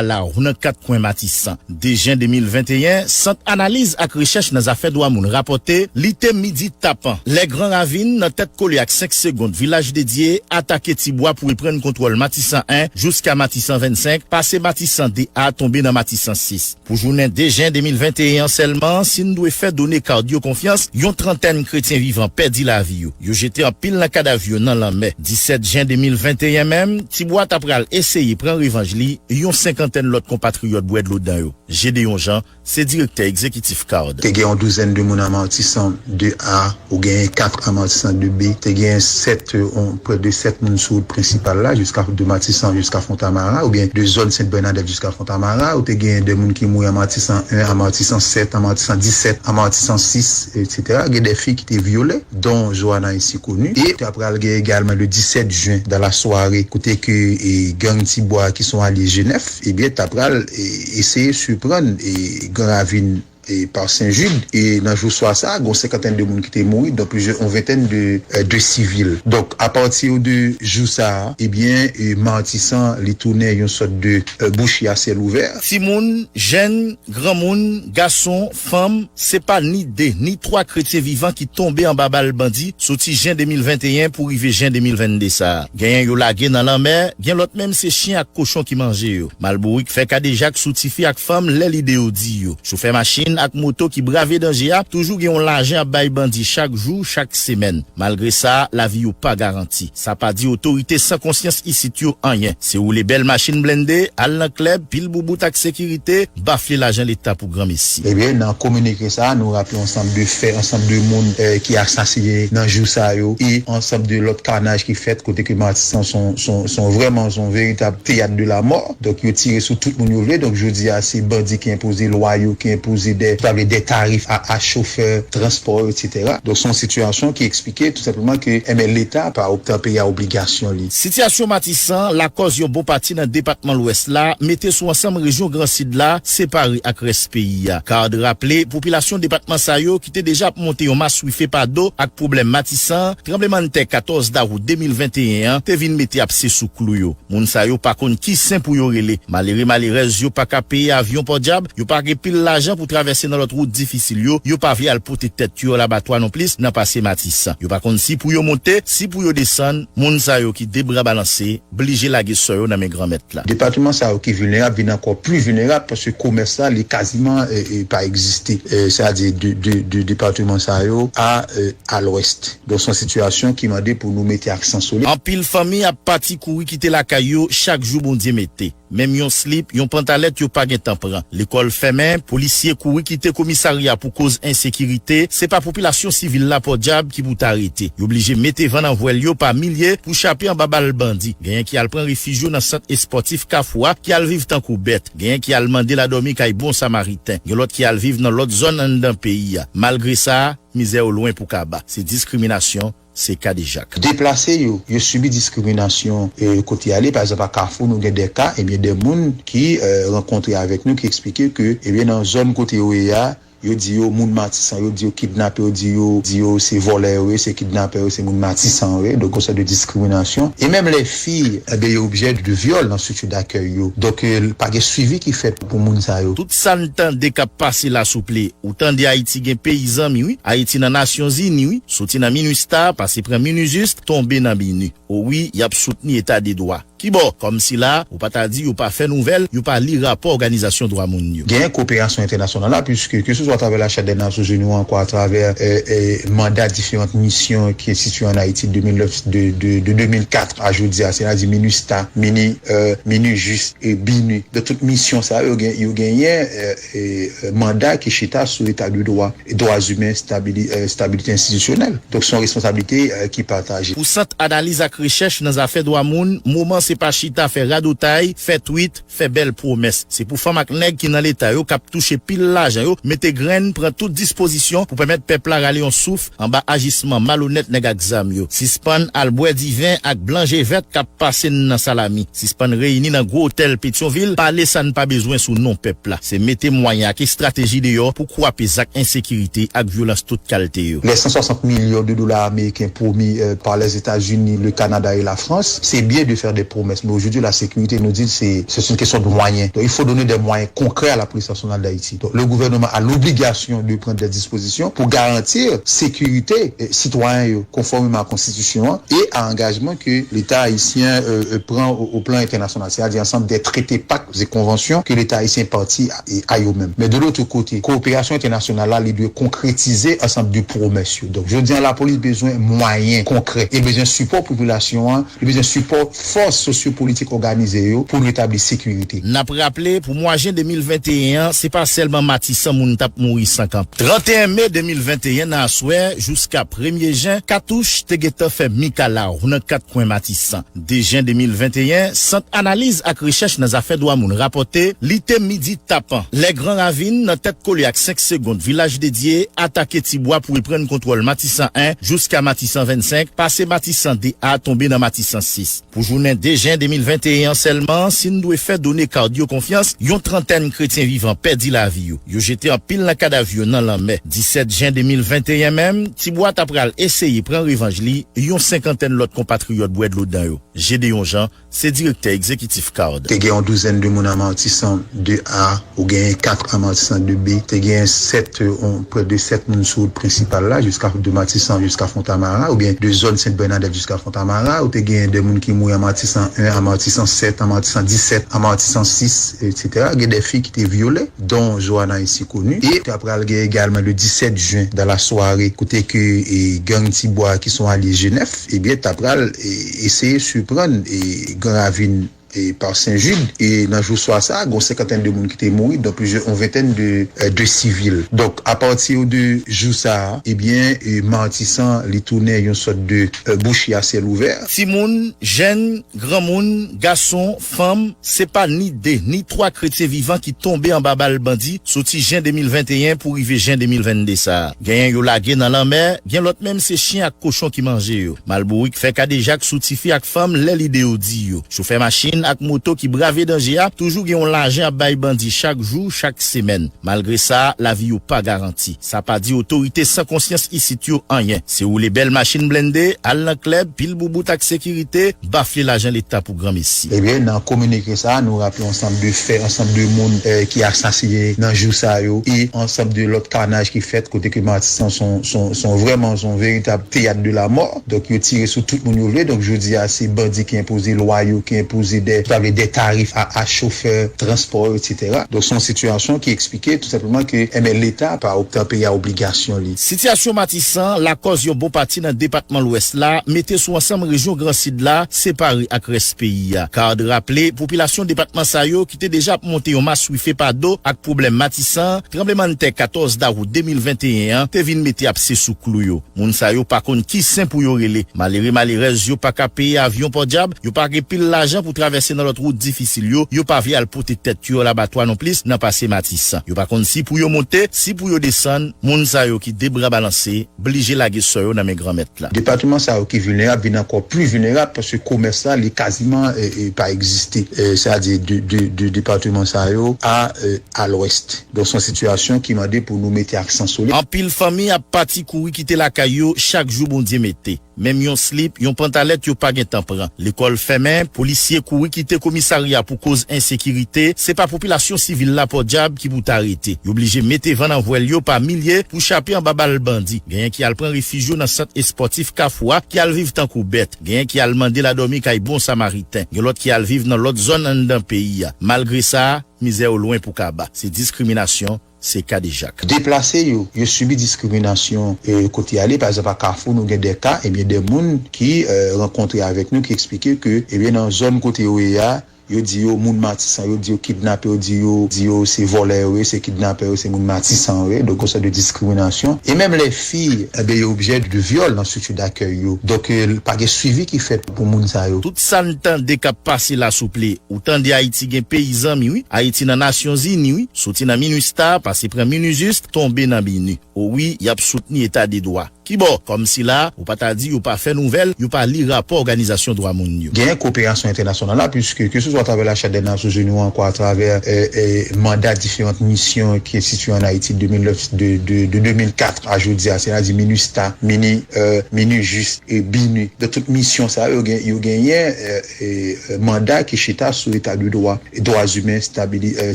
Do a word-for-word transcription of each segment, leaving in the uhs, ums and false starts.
Lawou nan kat kwen Matisan. De jen de mil venteyen, Sant Analiz ak Rechèch nan Zafè Dwa Moun rapòte li te midi tapan lè Gran Ravin nan tèt kole ak senk Segonn Vilaj de Dye atake Tibwa pou reprann kontwòl Matisan en jiska Matisan vennsenk, pase Matisan de a tonbe nan Matisan sis. Pou jounen de jen de mil venteyen an sèlman, si n dwe fè done Card yo konfyans, yon trantèn kretyen vivan pèdi lavi yo. Yo jete anpil nan kadav yo nan lanmè. Disèt jen de mil venteyen menm, Tibwa ta pral eseye pran revanj li, yon senkantèn lòt konpatriyòt bwè dlo dan yo. Gédéon Jean, se direktè egzekitif Card. Te gen yon douzèn de moun an Matisan de A, ou genyen kat an Matisan de B, te gen sèt, euh, on, prè de sèt moun sou wout prensipal la, jiska de Matisan jiska Fontamara, oubyen de zòn Sent Bènadèt jiska Fontamara, ou te gen de moun ki mouri an Matisan en, an Matisan sèt, an Matisan disèt, an Matisan sis, etsetera. Gen de fi ki te vyole, dont Johanna ainsi connue. E ta pral gen egalman le disèt jen, dans la soirée, kote ke, e, gang Tibwa ki son alye G nèf, ebyen, ta pral, e, eseye siprann, e, Gran Ravin e pa Sen Jid, e nan jou swa sa, gon senkantèn de moun ki te mouri, donk plizyè, yon ventèn de, euh, de sivil. Donk, apati de jou sa, ebyen, e Matisan, li tounen yon sòt de, euh, bouchi a syèl ouvè. Timoun, jèn, granmoun, gason, fanm, se pa ni de, ni twa kretyen vivan ki tonbe anba bal bandi, soti jen de mil venteyen pou rive jen de mil vennde sa. Genyen yo lage nan lanmè, gen lòt menm se chen ak kochon ki manje yo. Malbourik fè kadejak sou tifi ak fanm lè lide yo di yo. Chofè machin ak moto ki brave danje a toujou gen yon lajan ap bay bandi chak jou, chak semèn. Malgre sa, lavi yo pa garanti. Sa pa di otorite san konsyans isit yo anyen. Se woule bèl machin blende, al nan klèb, pil boubout ak sekirite, bafle lajan leta pou granmesi. Ebyen, nan kominike sa a, nou raple ansanm de fè, ansanm de moun, eh, ki asasinen nan jou sa yo, e ansanm de lòt kanaj ki fèt kote ke Matisan son, son, son vrèman son veritab teyat de la mò. Donk, yo tire sou tout moun yo vle. Donk, jodi a, se bandi ki enpoze lwa yo, ki enpoze de, sa vle de tarif a, a chofè, transpò, etsetera. Donk, se yon sitiyasyon ki eksplike tou senpleman ke, enben, leta pa opte an peye a obligasyon li. Sitiyasyon Matisan lakòz yon bon pati nan depatman Lwès la mete sou ansanm rejyon Gran Sid la separe ak rès peyi a. Card raple, popilasyon depatman sa yo ki te deja ap monte yon maswife pa do ak pwoblèm Matisan, tranblemanntè katòz dawout de mil venteyen an te vin mete apse sou klou yo. Moun sa yo pa konn ki sen pou yo rele. Malere, malerèz yo pa ka peye avyon Pòdyab, yo pa gen pil lajan pou travèse nan lòt wout difisil yo, yo pa vle al pote tèt yo labatwa nonplis nan pase Matisan. Yo pa konn si pou yo monte, si pou yo desann, moun sa yo ki de bra balanse, blije lage sò yo nan men Granmèt la. Depatman sa yo ki vilnerab vin ankò pli vilnerab paske komès la, li kaziman, e, e, pa egziste. E, sètadi de, de, de depatman sa yo a, e, a lwès. Donk, se yon sitiyasyon ki mande pou nou mete aksan solid. Anpil fanmi ap pati kouri kite lakay yo chak jou Bondye mete. Menm yon slip, yon pantalèt yo pa gentan pran. Lekòl fèmen, polisye kouri kite komisarya pou koz ensekirite, se pa popilasyon sivil la Pòdyab ki pou ta rete. Yo blije mete van nan vwèl yo pa milye pou chape anba bal bandi. Genyen ki al pran refij yo nan sant espòtif Kafou a, ki al viv tankou bèt. Genyen ki al mande ladòmi kay bon samariten. Gen lòt ki al viv nan lòt zòn anndan peyi a. Malgre sa, mizè yo lwen pou kaba. Se diskriminasyon, se kadejak. Deplase yo, yo sibi diskriminasyon, e, kote y ale. Pa egzanp, a Kafou, nou gen de ka, ebyen, de moun ki, e, rankontre avèk nou, ki eksplike ke, ebyen, nan zòn kote yo ye a, yo di yo moun Matisan, yo di yo kidnapè, yo di yo, di yo se vòlè yo ye, se kidnapè yo, se moun Matisan yo ye. Donk, yon sòt de diskriminasyon. E menm lè fi, ebyen, yo objè de vyòl nan strikti dakèy yo. Donk, e, pa gen swivi ki fèt pou moun sa yo. Tout sa n tande k ap pase la, souple. Ou tande Ayiti gen peyi zanmi, wi. Ayiti nan Nasyonzini, wi. Soti nan minista, pase pran minijis, tonbe nan mini. O wi, y ap soutni eta de dwa. Kibò? Kòmsi la, ou pa ta di yo pa fè nouvèl, yo pa li rapò òganizasyon dwa moun yo. Genyen koperasyon entènasyonal la, puiske ke se swa atravè la Charte des Nations Unies ou ankò atravè, e, e, manda diferan misyon ki enstitiye an Ayiti de mil nèf, de, de, de de mil kat a jodi a, sètadi minista, mini, e, minijis e bini. Donk, tout misyon sa yo gen, yo genyen, e, e, e, manda ki chita sou eta de dwa, dwa imen, stabili-, e, stabilite enstitisyonèl. Donk, se yon responsablite, e, ki pataje. Pou Sant Analiz ak Rechèch nan Zafè Dwa Moun, moman se pa chita fè radotay, fè twit, fè bèl pwomès. Se pou fanm ak nèg ki nan Leta yo k ap touche pil lajan yo mete grenn, pran tout dispozisyon pou pèmèt pèp la rale yon souf anba ajisman malonèt nèg ak zam yo. Sispann al bwè diven ak blan je vèt k ap pase n nan salami. Sispann reyini nan gwo otèl Petyonvil, pale sa n pa bezwen sou non pèp la. Se mete mwayen ak estrateji deyò pou kwape zak ensekirite ak vyolans tout kalte yo. Les cent soixante millions de dollars américains promis, euh, par les États-Unis, le Canada et la France, c'est bien de faire des promesses. Mais aujourd'hui, la sécurité, nous dit, c'est c'est une question de moyens. Donc, il faut donner des moyens concrets à la police nationale d'Haïti. Donc, le gouvernement a l'obligation de prendre des dispositions pour garantir sécurité eh, citoyen yo, conformément à la Constitution hein, et à engagement que l'État haïtien euh, euh, prend au, au plan international, c'est-à-dire ensemble des traités, pactes et conventions que l'État haïtien est parti à, et à eux-mêmes. Mais de l'autre côté, coopération internationale, là, il doit concrétiser ensemble de promesses. Donc, je dis, la police a besoin de moyens concrets, il a besoin de support population, hein, li bezwen sipò fòs sosyopolitik òganize yo pou n retabli sekirite. N ap raple, pou mwa jen de mil venteyen an, se pa sèlman Matisan moun t ap mouri san kanpe. Trannteyen me de mil venteyen nan aswè jiska premye jen, katouch te gentan fè mikalaw nan kat kwen Matisan. De jen de mil venteyen, Sant Analiz ak Rechèch nan Zafè Dwa Moun rapòte li te midi tapan lè Gran Ravin nan tèt kole ak Senk Segond, Vilaj Dedye, atake Tibwa pou reprann kontwòl Matisan en jiska Matisan vennsenk, pase Matisan de a tonbe nan Matisan sis. Pou jounen de jen de mil venteyen an sèlman, si n dwe fè done kad yo konfyans, yon trantèn kretyen vivan pèdi lavi yo. Yo jete anpil nan kadav yo nan lanmè. Disèt jen de mil venteyen menm, Tibwa ta pral eseye pran revanj li, yon senkantèn lòt konpatriyòt bwè dlo dan yo. Jedeyon Jean, se direktè egzekitif kad. Te gen yon douzèn de moun an Matisan de a, ou genyen kat an Matisan de B, te genyen sèt, on, prè de sèt moun sou wout prensipal la, jiska de Matisan jiska Fontamara, oubyen de zòn Sent Bènadèt jiska Fontamara, ou te genyen de moun ki mouri an Matisan en, an Matisan sèt, an Matisan disèt, an Matisan sis, etsetera. Gen de fi ki te vyole, dont Johanna Ainsi Connue. E ta pral gen egalman le disèt jen, dans la soirée, kote ke e, gang Tibwa ki son alye G nèf, ebyen, ta pral e, eseye siprann e, Gran Ravin e, pa Sen Jid. E nan jou swa sa, gon senkantèn de moun ki te mouri, dont plizyè, on ventèn de, e, de sivil. Donk, apati de jou sa, ebyen, e, Matisan, li tounen yon sòt de e, bouchi a syèl ouvè. Timoun, jèn, granmoun, gason, fanm, se pa ni de, ni twa kretyen vivan ki tonbe anba bal bandi soti jen de mil venteyen pou rive jen de mil vennde sa a. Genyen yo lage nan lanmè, gen lòt menm se chen ak kochon ki manje yo. Malbourik fè kadejak sou tifi ak fanm lè lide yo di yo. Chofè machin ak moto ki brave danje a toujou gen yon lajan ap bay bandi chak jou, chak semèn. Malgre sa, lavi yo pa garanti. Sa pa di otorite san konsyans isit yo anyen. Se woule bèl machin blende, al nan klèb, pil boubout ak sekirite, bafle lajan leta pou granmesi. Ebyen, nan kominike sa a, nou raple ansanm de fè, ansanm de moun eh, ki asasinen nan jou sa yo e ansanm de lòt kanaj ki fèt kote ke Matisan son, son, son vrèman son veritab teyat de la mò. Donk, yo tire sou tout moun yo vle. Donk, jodi a, se bandi ki enpoze lwa yo, ki enpoze de, sa vle de tarif a, a chofè, transpò, etsetera. Donk, se yon sitiyasyon ki eksplike tou senpleman ke, enben, leta pa oktanpe a obligasyon li. Sitiyasyon Matisan lakòz yon bon pati nan depatman Lwès la mete sou ansanm rejyon Gran Sid la separe ak rès peyi a. Card raple, popilasyon depatman sa yo ki te deja ap monte yon maswife pa do ak pwoblèm Matisan, tranblemanntè katòz dawout de mil venteyen an te vin mete apse sou klou yo. Moun sa yo pa konn ki sen pou yo rele. Malere malerèz yo pa ka peye avyon Pòdyab, yo pa gen pil lajan pou travèse nan lòt wout difisil yo, yo pa vle al pote tèt yo labatwa nonplis nan pase Matisan. Yo pa konn si pou yo monte, si pou yo desann, moun sa yo ki de bra balanse, blije lage sò yo nan men Granmèt la. Depatman sa yo ki vilnerab vin ankò pli vilnerab paske komès la, li kaziman eh, eh, pa egziste. Eh, sa di de, de, de depatman sa yo a, eh, a lwès. Donk, se yon sitiyasyon ki mande pou nou mete aksan sou li. Anpil fanmi ap pati kouri kite lakay yo chak jou Bondye mete. Menm yon slip, yon pantalèt yo pa gentan pran. Lekòl fèmen, polisye kouri kite komisarya pou koz ensekirite, se pa popilasyon sivil la Pòdyab ki pou ta rete. Yo blije mete van nan vwèl yo pa milye pou chape anba bal bandi. Genyen ki al pran refij yo nan sant espòtif Kafou a, ki al viv tankou bèt. Genyen ki al mande ladòmi kay bon samariten. Gen lòt ki al viv nan lòt zòn anndan peyi a. Malgre sa, mizè yo lwen pou kaba. Se diskriminasyon, se kadejak. Deplase yo, yo sibi diskriminasyon eh, kote y ale. Pa egzanp, a Kafou, nou gen de ka, ebyen, de moun ki eh, rankontre avèk nou, ki eksplike ke, ebyen, nan zòn kote yo ye a, yo di yo moun Matisan, yo di yo kidnape, yo di yo, di yo se vòlè yo ye, se kidnapè yo, se moun Matisan yo ye. Donk, yon sòt de diskriminasyon. E menm lè fi, ebyen, yo objè de vyòl nan strikti dakèy yo. Donk, eh, pa gen swivi ki fèt pou moun sa yo. Tout sa n tande k ap pase la, souple. Ou tande Ayiti gen peyi zanmi, wi. Ayiti nan Nasyonzini, wi. Soti nan minista, pase pran minijis, tonbe nan bini. O wi, y ap soutni eta de dwa. Pi bò, kòmsi la, ou pa ta di yo pa fè nouvèl, yo pa li rapò òganizasyon dwa moun yo. Genyen koperasyon entènasyonal la, puiske ke se swa atravè la Charte des Nations Unies ou ankò atravè, e, e, manda diferan misyon ki enstitiye ann Ayiti de mil nèf, de, de, de de mil kat a jodi a, sètadi minista, mini, e, minijis e bini. Donk, tout misyon sa yo, gen, yo genyen, e, e, e, manda ki chita sou eta de dwa, dwa imen, stabili-, e,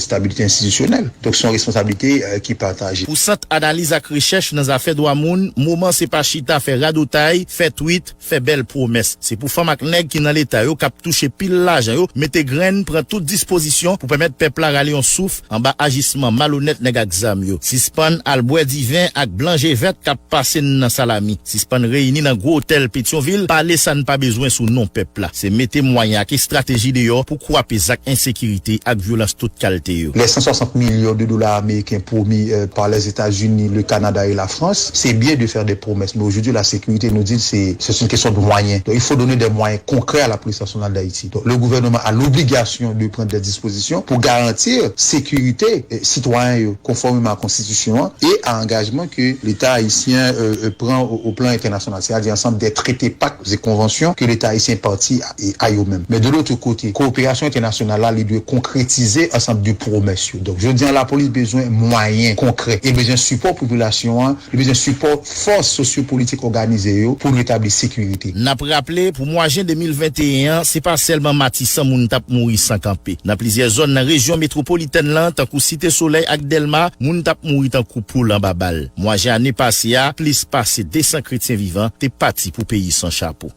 stabilite enstitisyonèl. Donk, se yon responsablite, e, ki pataje. Pou Sant Analiz ak Rechèch nan Zafè Dwa Moun, moman se pa chita fè radotay, fè twit, fè bèl pwomès. Se pou fanm ak nèg ki nan Leta yo, k ap touche pil lajan yo, mete grenn, pran tout dispozisyon pou pèmèt pèp la rale yon souf anba ajisman malonèt nèg ak zam yo. Sispann al bwè diven ak blan je vèt k ap pase n nan salami. Sispann reyini nan gwo otèl Petyonvil, pale sa n pa bezwen sou non pèp la. Se mete mwayen ak estrateji deyò pou kwape zak ensekirite ak vyolans tout kalte yo. Les cent soixante millions de dollars américains promis, euh, par les États-Unis, le Canada et la France, c'est bien de faire des promesses, mais aujourd'hui, la sécurité, nous dit, c'est, c'est une question de moyens. Donc, il faut donner des moyens concrets à la police nationale d'Haïti. Donc, le gouvernement a l'obligation de prendre des dispositions pour garantir sécurité, eh, citoyen yo, konfòmeman a konstitisyon an, e a angajman ke Leta ayisyen, euh, euh, pran o, o plan entènasyonal, sètadi ansanm de trete, pak e konvansyon ke Leta ayisyen pati a, e a yo menm. Men de lòt kote, koperasyon entènasyonal la, li dwe konkretize ansanm de pwomès yo. Donk, jodi an, lapolis bezwen mwayen konkrè, e bezwen sipò popilasyon an, li bezwen sipò fòs sosyopolitik òganize yo pou n retabli sekirite. N ap raple, pou mwa jen de mil venteyen an, se pa sèlman Matisan moun t ap mouri san kanpe. Nan plizyè zòn nan rejyon metwopolitèn lan, tankou Site Solèy ak Dèlma, moun t ap mouri tankou poul anba bal. Mwa jen ane pase a, plis pase de san kretyen vivan te pati pou peyi san chapo.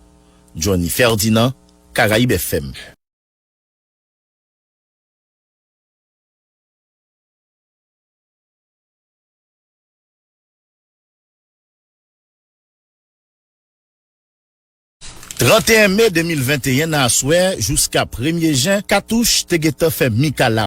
Johnny Ferdinand, Karayib F M. Tranteyen me de mil venteyen nan aswè jiska premye jen, katouch te gentan fè mikala.